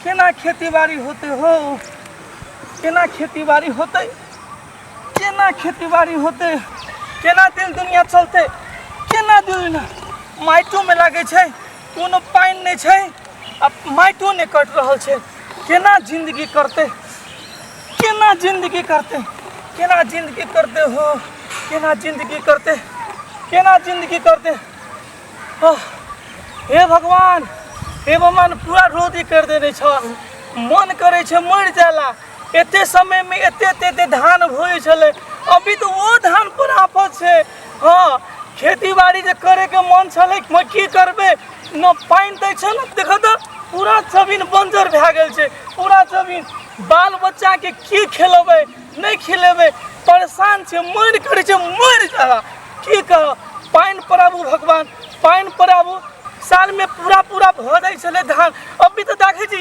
केना खेती बाड़ी होतै हो? केना खेती बाड़ी होतै? केना खेती बाड़ी होतै? केना दिन दुनिया चलतै? केना दिन माटिओमे लागै छै, कोनो पानि नहि छै आ माटिओ नहि कटि रहल छै। केना जिन्दगी करतै? केना जिन्दगी करतै? केना जिन्दगी करतै हो? केना जिन्दगी करतै? केना जिन्दगी करतै? हे भगवान, हे भगवान, पूरा रौदी करि देने छह। मन करै छै मरि जाय ला। एते समयमे एते एते एते धान होइ छलै, अभी तऽ ओ धान पर आफत छै। हँ, खेती बाड़ी जे करैके मन छलै, की करबै? न पानि दै छै ने। देखऽ तऽ, पूरा जमीन बंजर भए गेल छै, पूरा जमीन। बाल बच्चाके की खिलेबै, नहि खिलेबै? परेशान छै, मन करै छै मरि जाला। की कह, पानि पड़ाबू भगवान, पानि पड़ाबू। सालमे पूरा पूरा भऽ जाइ छलै धान, अभी तऽ देखै छी।